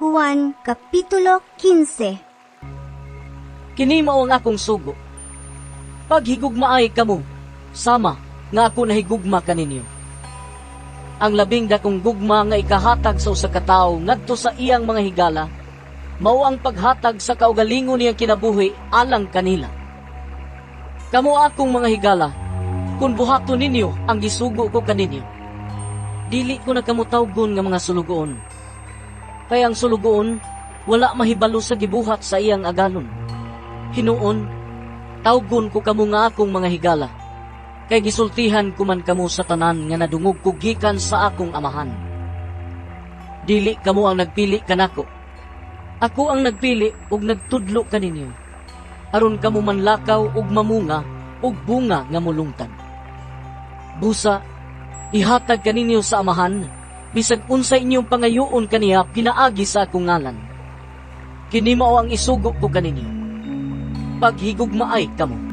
Juan Kapitulo 15. Kini mao ang akong sugo: paghigugmaay kamo, sama nga ako nahigugma kaninyo. Ang labing dakong gugma nga ikahatag sa usa ka tawo ngadto sa iyang mga higala, mao ang paghatag sa kaugalingon niyang kinabuhi alang kanila. Kamo akong mga higala, kung buhaton ninyo ang gisugo ko kaninyo. Dili ko na kamo tawgon nga mga sulugoon. Kay ang sulugoon, wala mahibalo sa gibuhat sa iyang agalon. Hinuon, tawgon ko kamo nga akong mga higala. Kay gisultihan ko man kamo sa tanan nga nadungog ko gikan sa akong Amahan. Dili kamo ang nagpili kanako. Ako ang nagpili ug nagtudlo kaninyo, aron kamo manlakaw ug mamunga og bunga nga mulungtad. Busa, ihatag kaninyo sa Amahan bisag unsa inyong pangayoon kaniya pinaagi sa akong ngalan. Kini mao ang isugo ko kaninyo: paghigugmaay kamo.